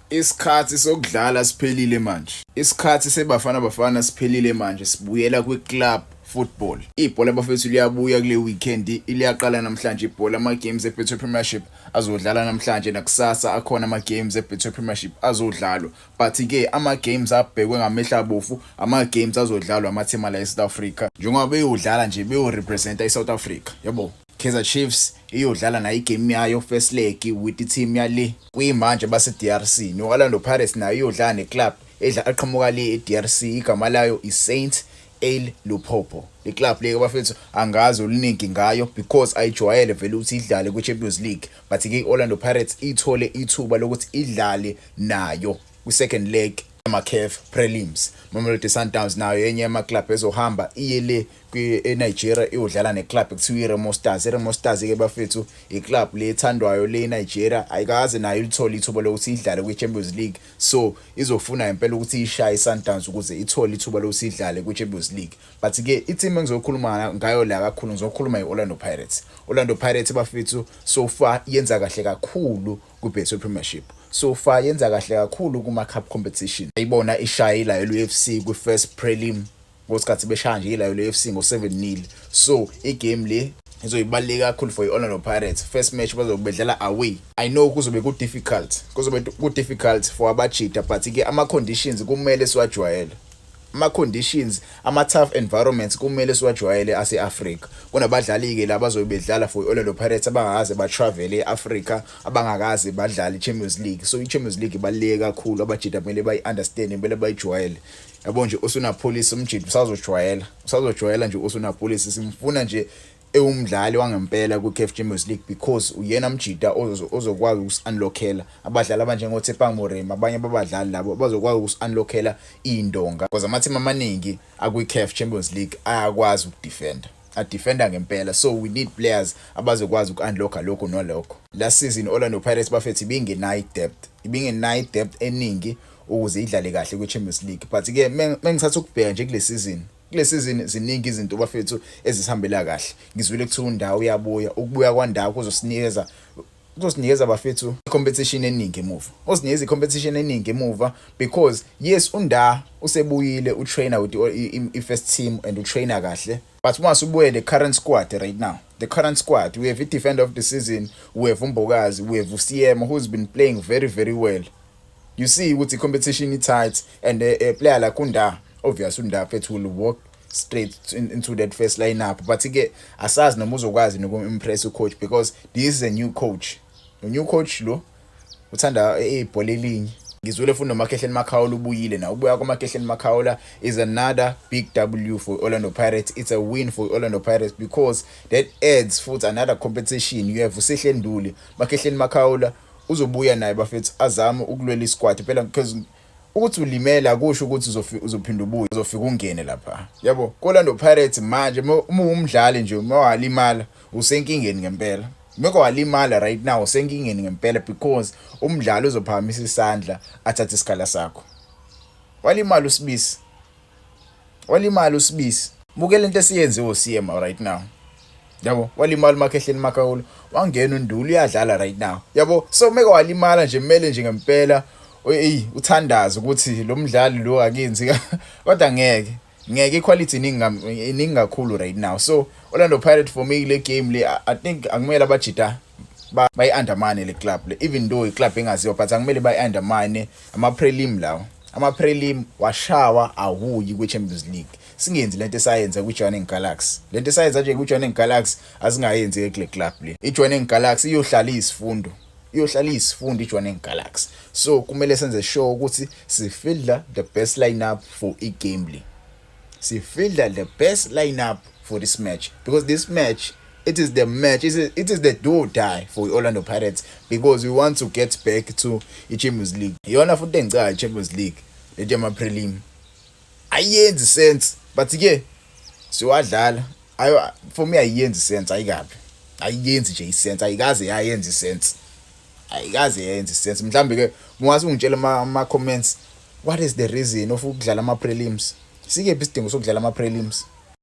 Isikhathi sokudlala siphelile manje. Isikhathi seBafana Bafana siphelile manje, sibuyela kwi-club football. Ibhola, bafethu, liyabuya kule weekend, liyaqala namhlanje ibhola. Ama-games e-Betway Premiership azodlala namhlanje nakusasa, akhona ama-games e-Betway Premiership azodlalwa. But-ke ama-games abhekwe ngamehlo abovu, ama-games azodlalwa amathima la e-South Africa njengoba beyodlala nje, beyorepresenta i-South Africa, yabo. Kaizer Chiefs iyodlala nayo igame yayo first leg with i-team yale kuyimanje base-DRC. No-Orlando Pirates nayo iyodlala neclub edla aqhamuka le e-DRC, igama layo i-Saint El Lupopo. Le club le, bafethu, angazi oluningi ngayo because ayijwayele vele ukuthi idlale kwi-Champions League, but ke i-Orlando Pirates ithole ithuba lokuthi idlale nayo kwi-second leg ama-CAF prelims. Mamelodi Sundowns nayo enye yama-club ezohamba iye le eNigeria, iyodlala neclub ekuthiwa iRemo Stars. IRemo Stars ke, bafethu, iclub le ethandwayo le eNigeria, ayikaze nayo ilithole ithuba lokuthi idlale kwi-Champions League, so izofuna impela ukuthi ishaye iSundowns ukuze ithole ithuba lokuthi idlale kwi-Champions League. But ke i-team engizokhuluma ngayo la kakhulu, ngizokhuluma i-Orlando Pirates. Orlando Pirates, bafethu, so far yenza kahle kakhulu kwi-Betway Premiership, so far yenza kahle kakhulu kuma-cup competition. Ayibona ishaya iLaelo FC kwi-first prelim ngosikhathi beshaya nje iLaelo FC ngo-7-0. So igame le izoyibaluleka kakhulu for i-Orlando Pirates. First match bazobe bedlala away. I know kuzobe ku-difficult, kuzobe ku-difficult for abajita, but-ke ama-conditions kumele siwajwayele, ama-conditions, ama-tough environments kumele siwajwayele ase-Afrika. Kunabadlali-ke la bazobe bedlala for i-Orlando Pirates abangakaze ba-travel e-Afrika, abangakaze badlale i-Champions League, so i-Champions League ibaluleke kakhulu. Abajita kumele bayi-understand, kumele bayijwayele, yabo nje. Oswin Appollis, umjita usazojwayela, usazojwayela nje. Oswin Appollis simfuna nje ewumdlali wangempela kwi-CAF Champions League because uyena mjita ozokwazi ukusi-unlockela abadlali abanjengo-Tshepang Moremi, abanye babadlali labo bazokwazi ukusi-unlockela iy'ndonga, because ama-team amaningi akwi-CAF Champions League ayakwazi ukudefenda, adefenda ngempela, so we need players abazokwazi uku-unlocka lokho nalokho. Last season Orlando Pirates, bafethu, ibingenayo i-depth, ibingenayo i-depth eningi ukuze idlale kahle kwi-Champions League. But ke mengithatha ukubheka nje kule season, kule season ziningi izinto, bafethu, ezisihambela kahle. Ngizwile kuthiwa uNdah uyabuya. Ukubuya kwaNdah kuzosinikeza, bafethu, competition eningi emuva, usinikeza i-competition eningi emuva because yes, uNdah usebuyile, utrainer with i-first team and utrainer kahle. But uma usubuye the current squad right now, the current squad, we have i-defender of the season, we have uMbokazi, we have uSeema who's been playing very very well. You see ukuthi i-competition i-tight and a player like uNdah, obvious uNdah, fethu, will walk straight into that first lineup, but ke asazi noma uzokwazi noku-impress ucoach because this is a new coach, a new coach lo uthanda ibhola elinye. Ngizwile futhi noMakhehleni Makhaula ubuyile na. Ubuya kwaMakhehleni Makhaula is another big W for Orlando Pirates. It's a win for Orlando Pirates because that adds futhi another competition. You have uSihle Nduli, Makhehleni Makhaula uzobuya naye, bafethu, azame ukulwela isquad phela, because ukuthi ulimela akusho ukuthi uzophinda ubuye, uzofika ungene lapha, yabo. Orlando Pirates manje, uma umdlali nje uma walimala, usenkingeni ngempela. Meko walimala right now, usenkingeni ngempela because umdlali uzophakamisa isandla athathe isikhala sakho. Walimala uSibisi, walimala uSibisi, bukela into esiyenziwe uSeema right now, yabo. Walimala uMakhehleni Makhaula, wangena uNduli, uyadlala right now, yabo. So meke walimala nje, kumele nje ngempela ey uthandaze ukuthi lo mdlali lo akenzi, kodwa ngeke, ngeke, iquality iningi, iningi kakhulu right now. So Orlando Pirates for me, le game le, I think akumele abajita bayi-undermine le club le, even though i-club engaziwa, but akumele bayi-undermine. Ama-prelim lawo, ama-prelim washawa awuyi kwi-Champions League. Singenzi lento esayenza kwi-Jwaneng Galaxy. Lento esayenza nje kwi-Jwaneng Galaxy asingayenzi kule club le. I-Jwaneng Galaxy iyohlala isifundo, iyohlala isifundo i-Jwaneng Galaxy. So kumele senze sure ukuthi sifielda the best lineup for i-game le, sifielda the best lineup for this match because this match, it is the match, it is the do or die for Orlando Pirates because we want to get back to i-Champions League. Iyona futhi engicaka i-Champions League lento yama-prelim ayenzi sense, but ke siwadlala ayo. For me ayiyenzi sense, ayikabi, ayiyenzi nje isense, ayikaze yayenza isense, ayikaze yayenza isense. Mhlambe ke ungase ungitshele ama comments, what is the reason of ukudlala ama prelims? Sikephi isidingo sokudlala ama prelims?